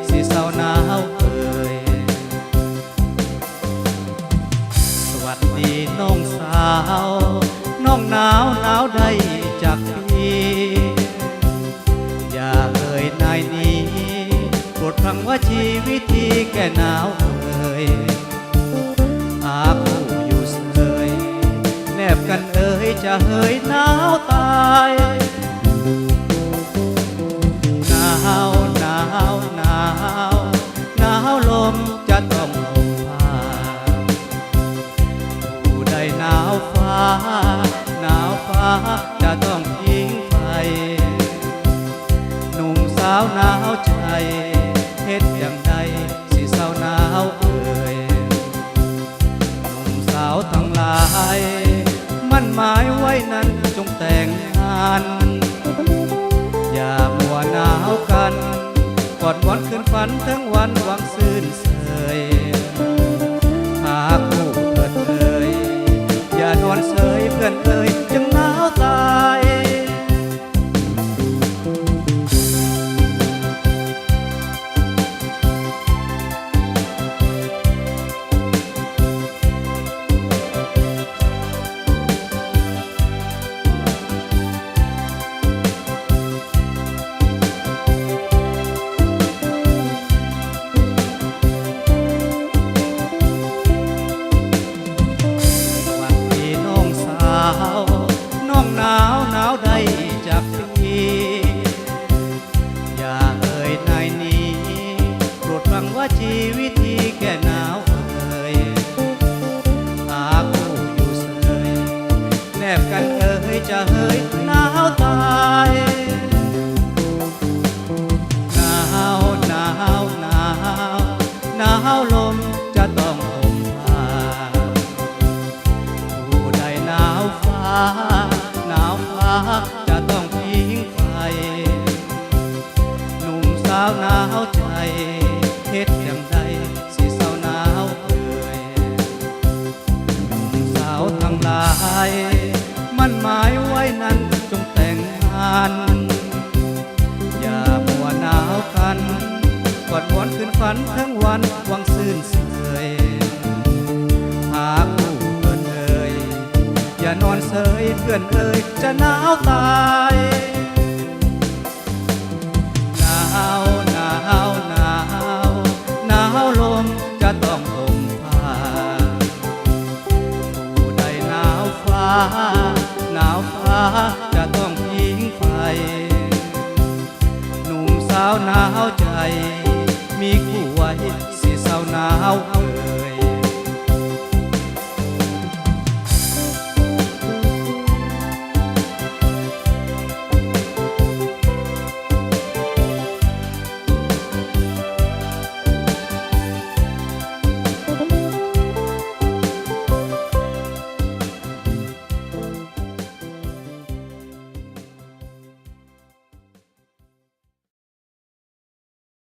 ຊິເຊົາໜາວເອີຍ. ສະຫວັດດີນ້ອງສາວ, ນ້ອງໜາວ ໜາວໄດ້ຈັກປີ? ຢ່າເອີຍນາຍນີ້, ໂປດຟັງວ່າຊີວິດທີ່ແກ່ໜາວເອີຍ. ຫາກຮູ້ຢູ່ເສີຍ, ແນບກັນເອີຍ ຈະເຮີຍໜາວຕາຍ. ໜາວ ໜາວ ໜາວ, ໜາວລົມຈະຕ້ອງຫົ່ມຜ້າ. ຜູ້ໃດໜາວຟ້າ, ໜາວຟ້າຈະຕ້ອງພິງໄຟ. ໜຸ່ມສາວໜາວໃຈ, ເຮັດຈັ່ງໃດຊິເຊົາໜາວເອີຍ. ໜຸ່ມສາວທັງຫຼາຍ, ໝັ້ນໝາຍໄວ້ນັ້ນຈົ່ງແຕ່ງງານ. ຢ່າມົວໜາວກັນ, ກອດໝອນຄືນຝັນເຖິງວັນຫວັງຊື່ນເສີຍ. ຫາກຮູ້ເພີດເພີຍ, ຢ່ານອນເສີຍເພື່ອນເອີຍ, ຈຶ່ງໜາວຕາຍ. ຫວັດດີນ້ອງສາວ, ນ້ອງໜາວ ໜາວໄດ້ຈັກປີ? ຢ່າເອີຍນາຍນີ້, ໂປດຟັງວ່າຊີວິດທີ່ແກ່ໜາວເອີຍ. ຫາກຮູ້ຢູ່ເສີຍ, ແນບກັນເອີຍ ຈະເຮີຍໜາວຕາຍ. ໜາວ ໜາວ ໜາວ, ໜາວລົມຈະຕ້ອງຫົ່ມຜ້າ. ຜູ້ໃດໜາວຟ້າ, ໜາວຟ້າຈະຕ້ອງພິງໄຟ. ໜຸ່ມສາວໜາວໃຈ, ເຮັດຈັ່ງໃດຊິເຊົາໜາວເອີຍ. ໜຸ່ມສາວທັງຫຼາຍ, ໝັ້ນໝາຍໄວ້ນັ້ນຈົ່ງແຕ່ງງານ. ຢ່າມົວໜາວກັນ, ກອດໝອນຄືນຝັນເຖິງວັນຫວັງຊື່ນເສີຍ. ຫາກຮູ້ເພິ່ນເອີຍ, ຢ່ານອນເສີຍເພື່ອນເອີຍ, ຈະໜາວຕາຍ. ໜາວ ໜາວ ໜາວ, ໜາວລົມຈະຕ້ອງຫົ່ມຜ້າ. ຜູ້ໃດໜາວຟ້າ, ໜາວຟ້າຈະຕ້ອງພິງໄຟ. ໜຸ່ມສາວໜາວໃຈ,